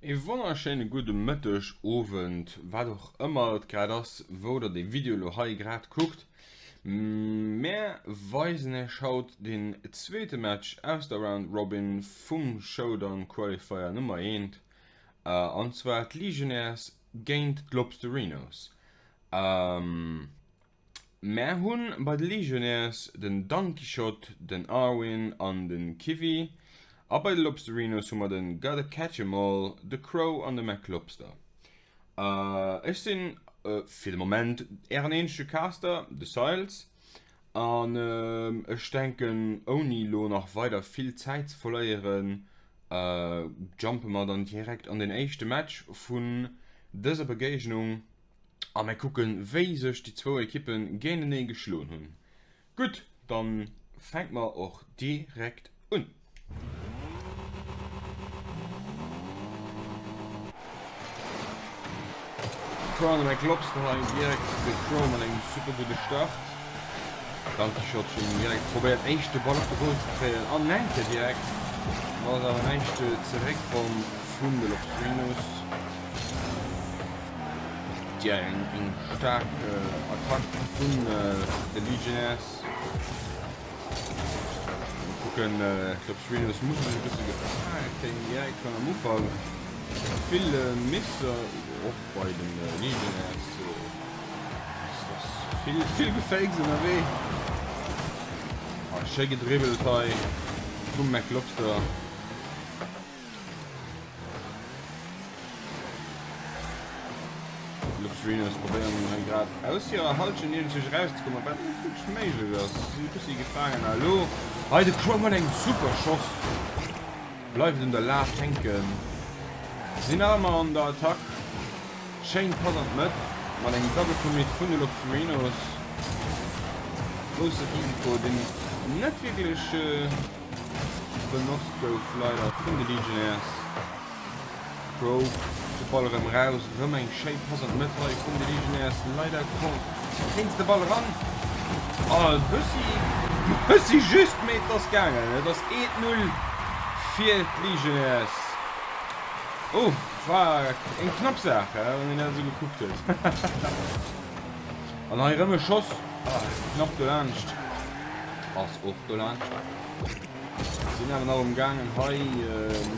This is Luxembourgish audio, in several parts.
Ee wonnerschéine gudde Mëtteg, Owend, wat och ëmmer et grad ass, wou der dee Video elo hei grad kuckt. Mär weisen iech haut den zweete Match aus der Round Robin vum Showdown Qualifier Nummer 1, an zwar d'Legionnaires géint d'Lobsterinos. Mär hunn bei de Legionnaires den Donquixote, den Arwin an den Kiwi a bei de Lobsterinos hu mer den Gotta Catch 'em All, de Crow an de McLobster. Ech sinn fir de Moment ären eenzege Caster, de Siles, an ech denken ouni lo nach weider vill Zäit ze verléieren jumpe mer dann direkt an den éischte Match vun dëser Begéignung. A mir kucken, wéi sech déi zwou Ekippe géintenee geschloen hunn. Gutt, dann fänke mer och direkt un. Crown a McLobster hei direkt de Crow mat engem super gudde Start. D'Anti-Shotchen direkt probéiert éischt de Ball op de Goal ze kréien an enke direkt. Ma ass awer näischt zeréckkomm vun de Lobstrinos. Tja, eng, eng staark Attack vun de Legionnaires. Mal kucken, d'Lobstrinos musse sech e bësse gefaange kréien direkt schonn am Ufank. Vill Misser och bei de Legionnaires. Ass vill, vill Gefakes ënnerwee. Ah, schéi gedribbelt hei vum McLobster. D'Lobstrinos probéieren hei grad aus hirer Halschent iergendwéi erauszekommen, wat net wierklech méiglech ass. Si sinn e bëssi gefaangen. A elo hei de Crow mat engem super Schoss. Bleift un der Lat hänken. Sinn nach ëmmer an der Attack. Schéin Pass an d'Mëtt mat engem Double Commit vun de Lobstrinos. Grousse Risiko, deen net wierklech Benotzt gouf leider vun de Legionnaires. Crow de Ball erëm raus, erëm eng schéi Pass an d'Mëtt hei vun de Legionnaires. Leider kréint se de Ball eran. Oh, e bëssi, bëssi just, mee et ass gaangen. Et ass 1, 0 fir d'Legionnaires. Oh, war eng knapp Saach, wann een dat esou gekuckt huet. An hei erëm e Schoss, ah, knapp dolaanscht. Ass och dolaanscht. Sinn awer nach um gaangen hei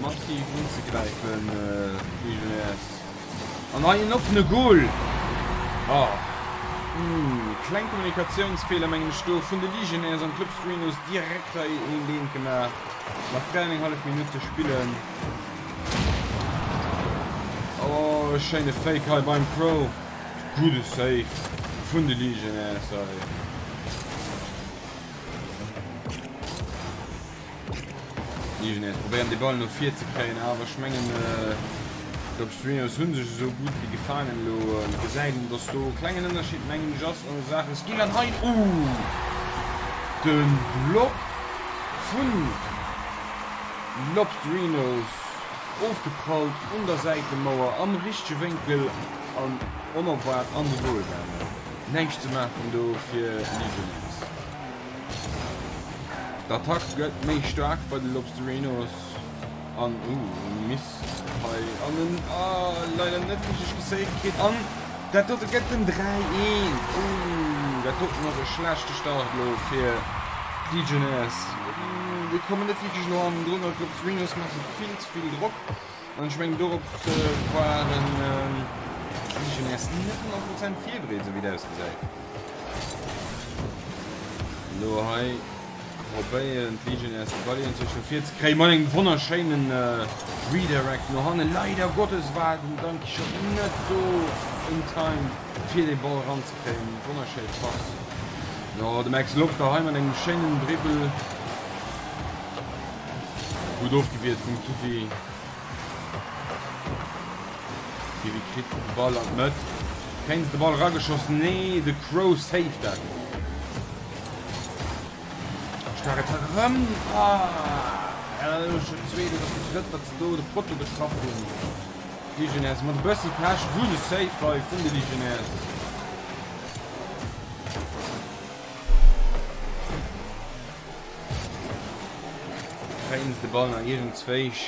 massiv unzegräifen d'Legionnaires. An hei en offene Goal! Ah, kleng Kommunikatiounsfeeler mengen ech do vun de Legionnaires an d'Lobstrinos direkt hei een Leent gemaach. Nach 3 an eng hallef Minutt ze spillen. Oh, e schéine Fake hei beim Crow. Gudde Save vun de Legionnaires hei. Legionnaires probéieren de Ball no vir ze kréien, awer ech mengen d'Obstrinos hunn sech esou gutt wéi gefaangen elo. Et gesäit een, dass do e klengen Ënnerscheed mengen ech ass an Saache Skill an hei, oh, de Block vun Lobstrinos ofgeprallt un der Säitemauer am richtege Wénkel an onerwaart an de Goal gaangen. Näischt ze maachen do fir Legionnaires. D'Attack gëtt méi staark bei de Lobsterinos an uh e Miss hei an en ah leider net richteg gesaved kritt an dat dote gëtt den 3 1. Ooh dat doten ass e schlechte Start elo fir d'Legionnaires. Déi kommen net wierklech no hannendrun an d'Lobsterinos maache vill ze vill Drock. An ech mengen dorop waren d'Legionnaires net 100 Prozent virbereet, esou wéi et ausgesäit. Elo hei probéieren d'Legionnaires de Ball iergendwéi no vir ze kréien, mat engem wonnerschéinen Redirect no hannen. Leider Gottes war den Donkey Shot net do in time fir de Ball eranzekréien. Wonnerschéi Pass. Jo, de Max Lobster hei mat engem schéinen Dribbel. Gutt ofgewiert vum Kiwi. Kiwi kritt de Ball an d'Mëtt. Kréien se de Ball erageschoss? Nee, de Crow saved dat. Stark Attack erëm. Ah, ja, dat ass schon zweet oder déi drëtt, datt se do de Potto getraff hunn. Legionnaires mat e bëssi Pech. Gudde Save hei vun de Legionnaires. Kréien se de Ball nach iergendzwéich?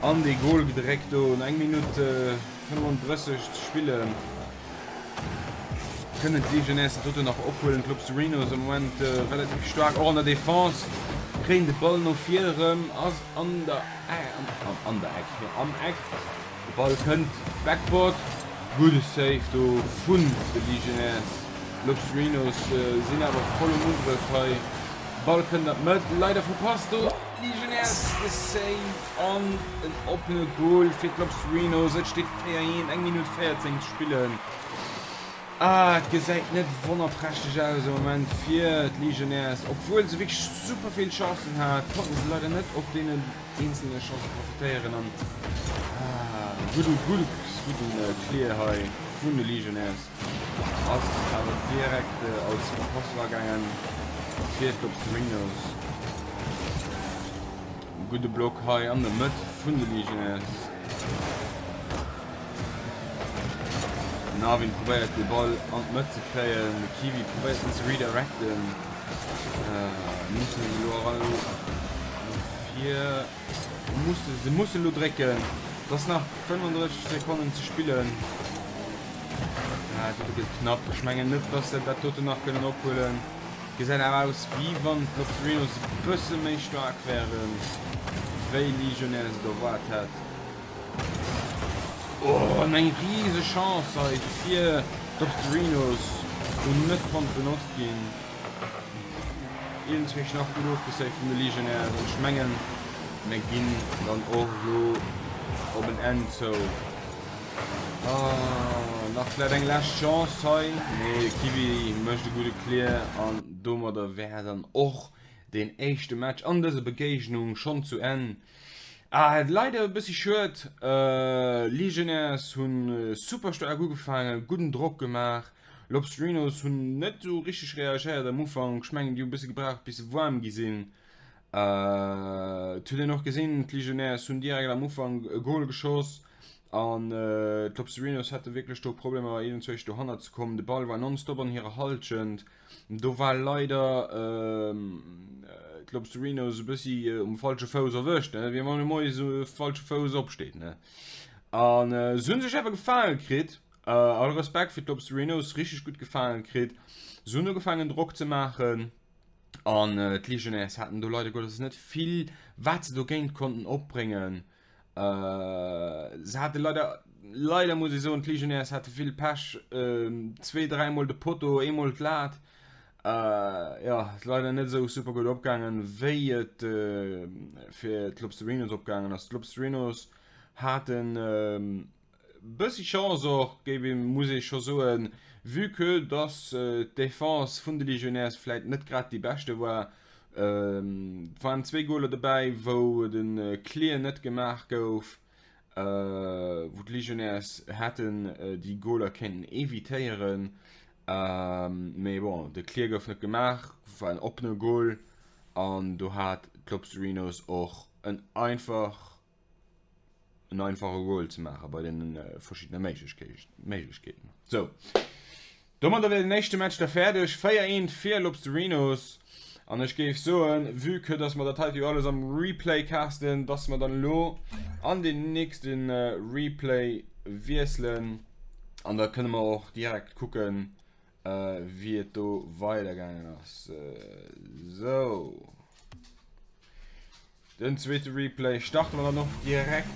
An dee Gol gedréckt do no eng Minutt 35 ze spillen. Kënnen d'Legionnaires dat doten nach ophuelen? D'Lobsterinos am Moment relativ staark, och an der Defense. Kréien de Ball no vir erëm, ass an der an der Eck, jo am Eck. De Ball kënnt Backboard. Gudde Save do vun de Legionnaires. D'Lobsterinos sinn awer voll um Ugrëff hei. Ball kënnt an d'Mëtt, leider verpasst do d'Legionnaires de Save an en oppene Goal fir d'Lobsterinos. Et steet 4, 1, eng Minutt 14 ze spillen. Ah, et gesäit net wonnerprächteg aus am Moment fir d'Legionnaires, obwuel se wierklech super vill Chancen hat, konnten se leider net op deenen eenzelne Chancë profitéieren an ah, gudde, gudde, gudden Clear hei vun de Legionnaires. Ass awer direkt als Pass eragaangen fir d'Lobsterinos. Gudde Block hei an der Mëtt vun de Legionnaires. Den Arvin probéiert de Ball an d'Mëtt ze kréien, de Kiwi probéiert en ze redirecten. Mussen elo eran no vir. Musse, se musse lo drécken. Et ass nach 35 Sekonnen ze spillen. Ah, dat dote gëtt knapp. Ech mengen net, dass se dat doten nach kënnen ophuelen. Gesäit awer aus, wéi wann d'Lobsterinos e bësse méi staark wären, wéi Legionnaires et erwaart hätt. Oh, an eng riese Chance hei fir d'Lobsterinos, wou net konnt benotzt ginn. Iergendzwéi nach gutt ofgesaved vun de Legionnaires an ech mengen mir ginn dann och elo op en Enn zou. Ah, nach vläit eng lescht Chance hei. Nee, de Kiwi mécht e gudde Clear an domadder wär dann och deen éischte Match an dëser Begéignung schonn zu Enn. Ah, leider e bëssi schued. Legionnaires hunn super staark ugefaangen, gudden Drock gemaach. Lobsterinos hunn net esou richteg reagéiert am Ufank. Ech mengen déi hu e bësse gebraucht bis se waarm gi sinn. Et huet een och gesinn, d'Legionnaires hunn direkt am Ufank e Gol geschoss an d'Lobsterinos hate wierklech do Problemer iergendzwousch dohannert ze kommen. De Ball war nonstop an hirer Hallschent. Do war leider d'Lobsterinos e bëssi um falsche Fouss erwëscht, ne, wéi wann e moies um falsche Fouss opsteet, ne. An se hu sech awer gefaange kritt. All Respekt fir d'Lobsterinos, richteg gutt gefaange kritt. Se hunn ugefaangen Drock ze maachen an d'Legionnaires haten do leider Gottes net vill wat se dogéint konnten opbréngen. Se hate leider, leider muss ee soen, d'Legionnaires hate vill Pech, zwee, dräimol de Potto, eemol d'Lat. Jo, leider net esou super gutt opgaangen, wéi et fir d'Lobsterinos opgaangen ass. D'Lobsterinos haten Bëssi Chance och, géif ee, muss ee scho soen, vue que dass d'Defense vun de Legionnaires vläit net grad déi beschte war. Et waren zwéi Goler dobäi, wou de Clear net gemaach gouf, wou d'Legionnaires hätten déi Goler kéinten evitéieren. Mee bon, de Clear gouf net gemaach, war en oppene Gol an do hat d'Lobsterinos och en einfach, en einfache Goal ze maache bei den verschiddene Méiglechkeeten. Sou, domadder wär den éischte Match da fäerdeg. 4, 1 fir Lobsterinos. An ech géif soen, vue que dass mer dat heite jo alles am Replay casten, dass mer dann elo an den nächste Replay wiesselen. An da kënne mer och direkt kucken, wéi et do weidergaangen ass. Sou. Den zweete Replay starte mer dann och direkt.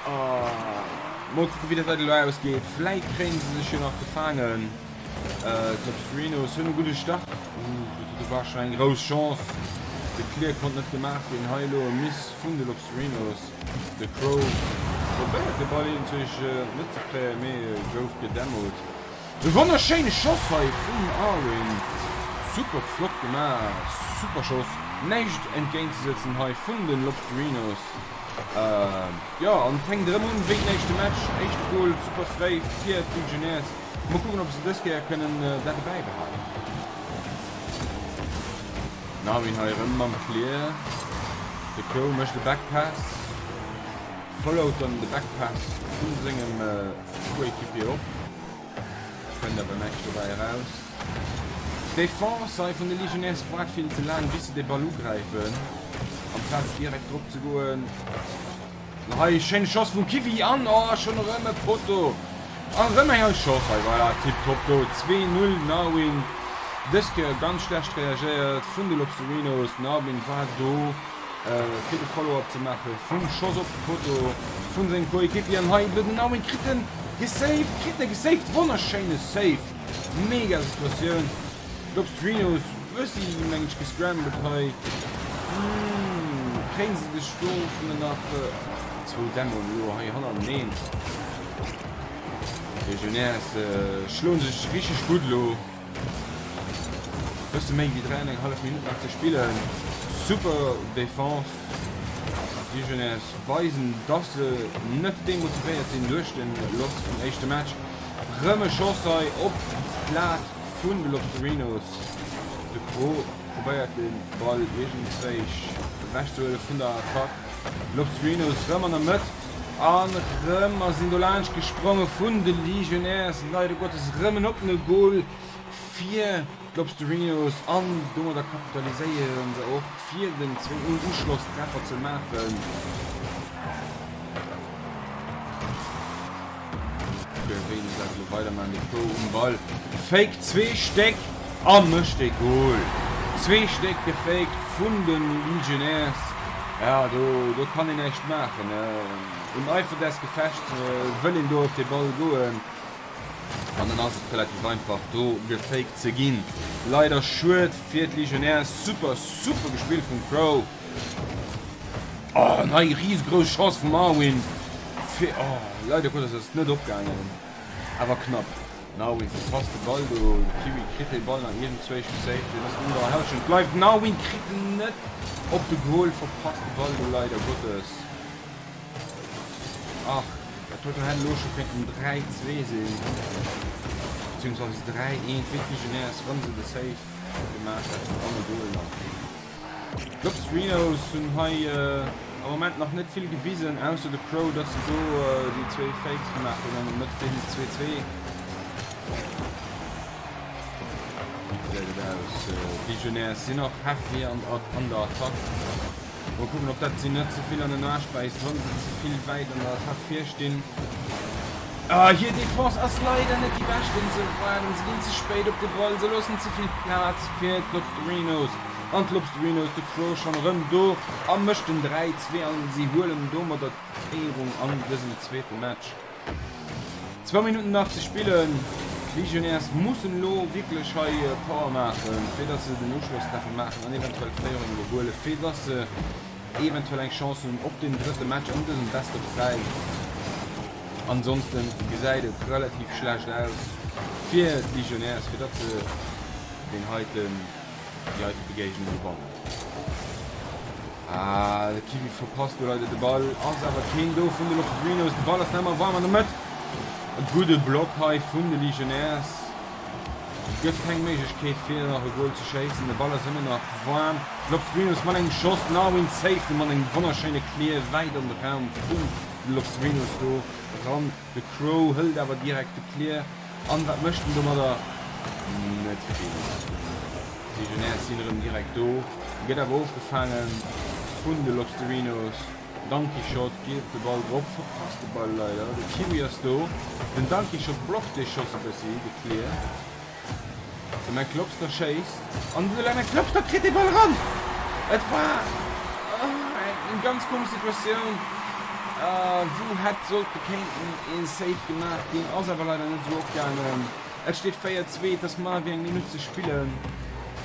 Ah, mol kucken, wéi dat hei elo ausgeet. Vläit kréien se sech jo nach gefaangen. Äh, d'Lobsterinos hunn e gudde Start. Uh, dat do war schon eng grouss Chance. De Clear konnt net gemaach ginn. Hei elo e Miss vun de Lobsterinos. De Crow probéiert de Ball iergendwéi net ze kréien, mee gouf gedemot. E wonnerschéine Schoss hei vum Arwin, super flott gemaach, super Schoss, näischt entgéint ze sëtzen hei vun den Lobsterinos. Jo an et fänkt erëm un wéi den éischte Match, éischte Goal super fréi fir d'Legionnaires, mol kucken ob se dës Kéier kënnen dat bäibehalen. Den Arwin hei erëm mam Clear, de Crow mécht e Backpass, followt dann de Backpass vu sengem Coéquipier op. Kënnt awer näischt dobäi eraus. D'Defense hei vun de Legionnaires waart vill ze laang bis se de Ball ugräifen. Amplaz direkt drop ze goen. An hei schéine Schoss vum Kiwi an oh schonn erëm e Poteau. An erëm eng Schoss hei, voilà, tiptop do. 2, 0 Narwin. Dës Kéier ganz schlecht reagéiert vun de Lobsterinos. Narwin war do fir de Follow-up ze maache vum Schoss op de Poteau vun sengem Coéquipier. An hei den Narwin kritt en gesaved, kritt e gesaved, wonnerschéine Save, mega Situatioun. D'Lobstrinos bëssi meng ech gescrambled hei. Kréien se dech do vun der nach zwou Dämmoen elo hei hannerteneen. D'Legionnaires schloen sech richteg gutt elo. Bësse méi wéi 3 an eng hallef Minutt nach ze spillen. Super Defense. D'Legionnaires weisen dass se net demotivéiert sinn duerch den Loss vum éischte Match. Rëm e Schoss hei op d'Lat. Vun de Lobsterinos. De Cro probéiert de Ball iergendzwéich ewech ze huele vun der Attack. Lobsterinos rëm an der Mëtt an rëm a sinn do laanscht gespronge vun de Legionnaires. Leider Gottes rëm en oppene Goal fir d'Lobsterinos an domadder kapitaliséiere se och fir den Uschlosstreffer ze maachen. Wéi se dat elo weidermaachen, de Flo um Ball faked zwee Stéck a mécht de Goal. Zwee Stéck gefaked vun de Legionnaires. Ja, do, do kann een näischt maachen. Im Eifer des Gefechts wëll een do op de Ball goen an dann ass et relativ einfach do gefaked ze ginn. Leider schued fir d'Legionnaires. Super, super gespillt vum Crow. Oh, an hei riesegrouss Chance vum Marwin. Fir, oh, leider Gottes ass et net opgaangen. Awer knapp. Narwin verpasst de Ball do. De Kiwi kritt de Ball nach iergendzwéich gesaved. Deen ass un der Hallschent bleift. Narwin kritt en net op de Goal. Verpasst de Ball do leider Gottes. Ach, dat huet hätt elo scho kéinten 3, 2 sinn. Beziehungsweise 3, 1 fir d'Legionnaires, wann se de Save gemaach hätten an e Goal nach. D'Lobstrinos hunn hei am Moment nach net vill gewisen, ausser de Crow, dass se do déi zwéi Fakes gemaach hunn an der Mëtt fir den 2-2. Wéi gesäit et aus? D'Legionnaires sinn och heavy an der Attack. Mol kucken, ob dat si net ze vill an den Aarsch bäisst, wa se ze vill wäit an der Attack virstinn. Ah, hir Defense ass leider net déi beschten. Se waarden, se ginn ze spéit op de Ball, se loossen ze vill Plaz fir d'Lobsterinos. An d'Lobsterinos, de Crow schonn erëm do a mécht den 3, 2 an si huelen domadder d'Féierung an dësem zweete Match. Zwou Minutten nach ze spillen. D'Legionnaires mussen elo wierklech hei Power maachen, fir dass se den Uschlosstreffer maachen an eventuell d'Féierung elo huelen, fir dass se eventuell eng Chance hunn op den drëtte Match an dësem Best of 3. Ansonsten gesäit et relativ schlecht aus fir d'Legionnaires, fir datt se deen heiten, déi heite Begéignung gewannen. Ah, de Kiwi verpasst do leider de Ball, ass awer keen do vun de Lobsterinos. De Ball ass nach ëmmer waarm an der Mëtt. E gudde Block hei vun de Legionnaires. Et gëtt keng Méiglechkeet fir nach e Goal ze schéissen. De Ball ass ëmmer nach waarm. Lobsterinos mat engem Schoss, den Arwin saved mat engem wonnerschéine Clear wäit an de Raum vun de Lobsterinos do ran. De Crow hëlt awer direkt de Clear. An wat mécht en domadder? Net vill. D'Legionnaires sinn erëm direkt do. Gëtt awer ofgefaange vun de Lobsterinos. Donkey Shot geet de Ball drop, verpasst de Ball leider. De Kiwi ass do. Den Donkey Shot blockt dee Schoss e bëssi, de Clear. De McLobster schéisst an de McLobster kritt de Ball eran! Et war eng ganz komesch Situatioun, wou hätt sollte kéinten ee Save gemaach ginn, ass awer leider net esou opgaangen. Et steet 4, 2, et ass manner wéi eng Minutt ze spillen.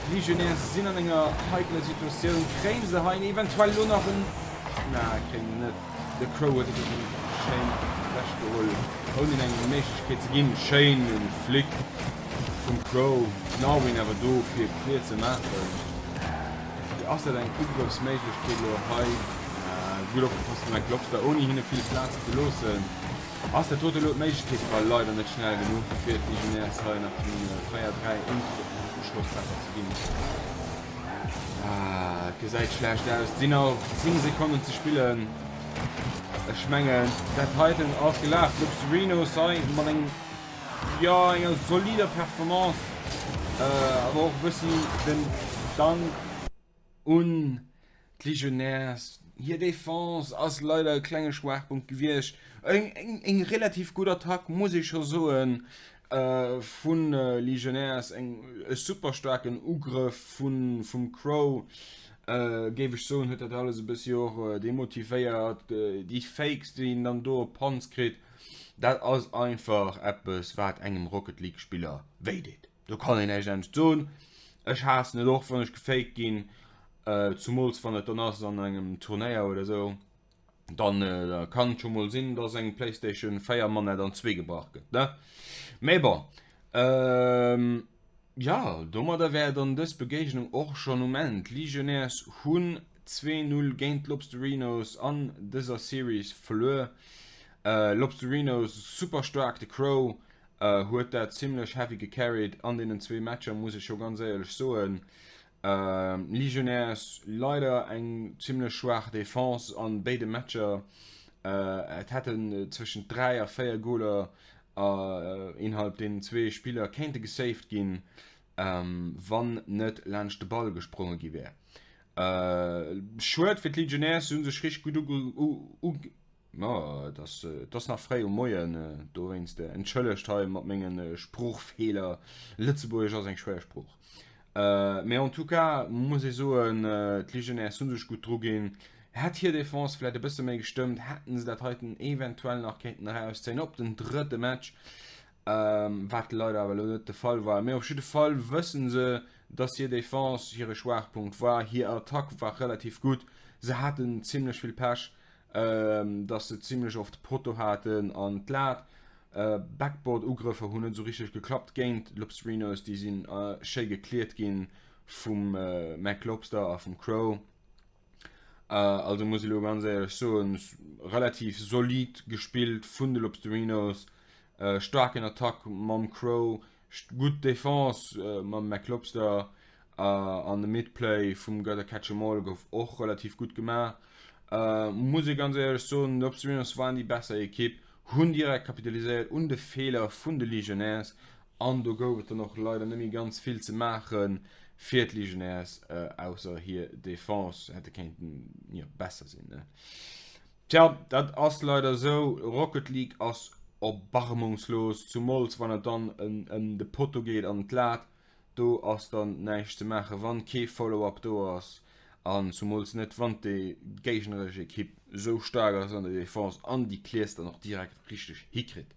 D'Legionnaires sinn an enger heikler Situatioun. Kréien se hei eventuell elo nach en. Na, kréien se net. De Crow huet et erëm schéin ewech geholl, ouni en eng Méiglechkeet ze ginn. Schéine Flick vum Crow, den Arwin awer do fir Clear ze maachen. Ass dat eng Ugrëffsméiglechkeet elo hei? Gutt opgepasst vum McLobster, ouni hinne vill Plaz ze loossen. Ass dat dote elo d'Méiglechkeet? War leider net schnell genuch fir d'Legionnaires hei nach den 4, 3 Uschlosstreffer ze ginn. Ah, et gesäit schlecht aus. Et sinn nach 10 Sekonnen ze spillen. Ech mengen, dat heiten ass gelaf. D'Lobsterinos hei mat engem, jo, enger solider Performance, awer och e bëssi den Dank un. D'Legionnaires, hir Defense ass leider e klenge Schwaachpunkt gewiescht. Eng, eng, eng relativ gutt Attack, muss ee scho soen, vu Legionnaires. Eng, e super staarken Ugrëff vun, vum Crow, géif ech soen, huet dat alles e bëssi och demotivéiert. Déi Fakes, déi een dann do op d'Panz kritt, dat ass einfach eppes, wat engem Rocket League Spiller wéi deet. Do kann een näischt anescht soen. Ech haassen et och wann ech gefaked ginn, zumools wann et dann ass an engem Turnéier oder sou. Dann kann et scho mol sinn, dass eng Playstation 4 Manett an zwee gebrach gëtt, ne? Mee bon, jo, domadder wär dann dës Begéignung och schonn um Enn. D'Legionnaires hunn 2, 0 géint d'Lobsterinos an dëser Series verluer. Lobsterinos super staark, de Crow Huet dat zimlech heavy gecarried an deenen zwee Matcher, muss ech jo ganz éierlech soen. Legionnaires leider eng zimlech schwaach Defense an béide Matcher. Et hätten zwëschent 3 a 4 Goler innerhalb deenen zwee Spiller kéinte gesaved ginn, wann net laanscht de Ball gespronge gi wär. Schued fir d'Legionnaires, se hu sech richteg gutt Ma et ass, et ass nach fréi um Moien, dowéinst entschëllegt hei mat menge Sproochfeeler. Lëtzebuergesch ass eng schwéier Sprooch. Mee en tout cas muss ee soen, d'Legionnaires hu sech gutt dru ginn. Hätt hir Defense vläit e bësse méi gestëmmt, hätten se dat heiten eventuell nach kéinten erauszéien op den drëtte Match, wat leider awer elo net de Fall war. Mee op jidde Fall wësse se, dass hir Defense hire Schwaachpunkt war. Hir Attack war relativ gutt, se haten zimmlech vill Pech. dass se zimlech oft Potto haten an d'Lat. Backboard-Ugrëffer hunn net esou richteg geklappt géint d'Lobsterinos, déi sinn schéi gecleared ginn vum Mac Lobster a vum Crow. Also muss ech elo ganz éierlech soen, relativ solid gespillt vun de Lobsterinos, staarken Attack mam Crow, Gutt Defense mam McLobster an de Midplay vum Gotta Catch 'Em All gouf och relativ gutt gemaach. Muss ee ganz éierlech soen, d'Lobsterinos waren déi besser Ekipp, hunn direkt kapitaliséiert un de Feeler vun de Legionnaires an do gouf et dann och leider net méi ganz vill ze maache fir d'Legionnaires, ausser hir Defense hätte kéinten, jo, besser sinn. Tja, dat ass leider esou, Rocket League ass erbarmungslos, zumools wann et dann ëm de Potto geet an d'Lat, do ass dann näischt ze maachen, wann kee Follow-up do ass an zumools net wann déi géigneresch Ekipp esou staark ass an der Defense an déi Clears dann och direkt richteg hikritt.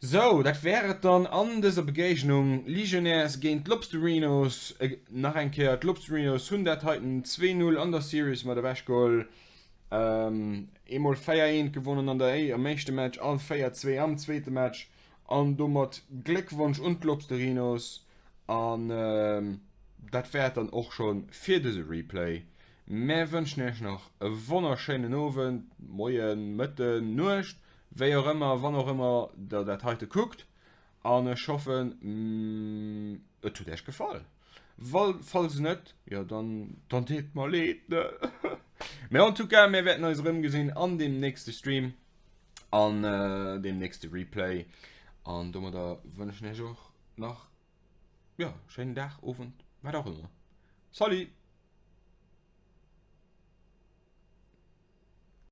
Sou, dat wär et dann an dëser Begéignung, Legionnaires géint Lobsterinos. Nach eng Kéier, d'Lobsterinos hunn dat heiten 2, 0 an der Series mat ewechgeholl. Eemol 4, 1 gewonnen an der am éischte Match an 4, 2 am zweete Match. An domat Gléckwonsch un d'Lobsterinos. An dat wär et dann och scho fir dëse Replay. Mär wënschen iech nach e wonnerschéinen Owend, Moien, Mëtten, Nuecht. Wéi och ëmmer, wann och ëmmer der dat heite kuckt, an ech hoffen et huet Äech gefall. Falls net, jo dann dann deet mer leed ne. Mee en tout cas mir wäerten eis erëmgesinn an deem nächste Stream an deem nächste Replay an domadder wënschen ech och nach jo schéinen Dag, Owend, wat och ëmmer. Salut!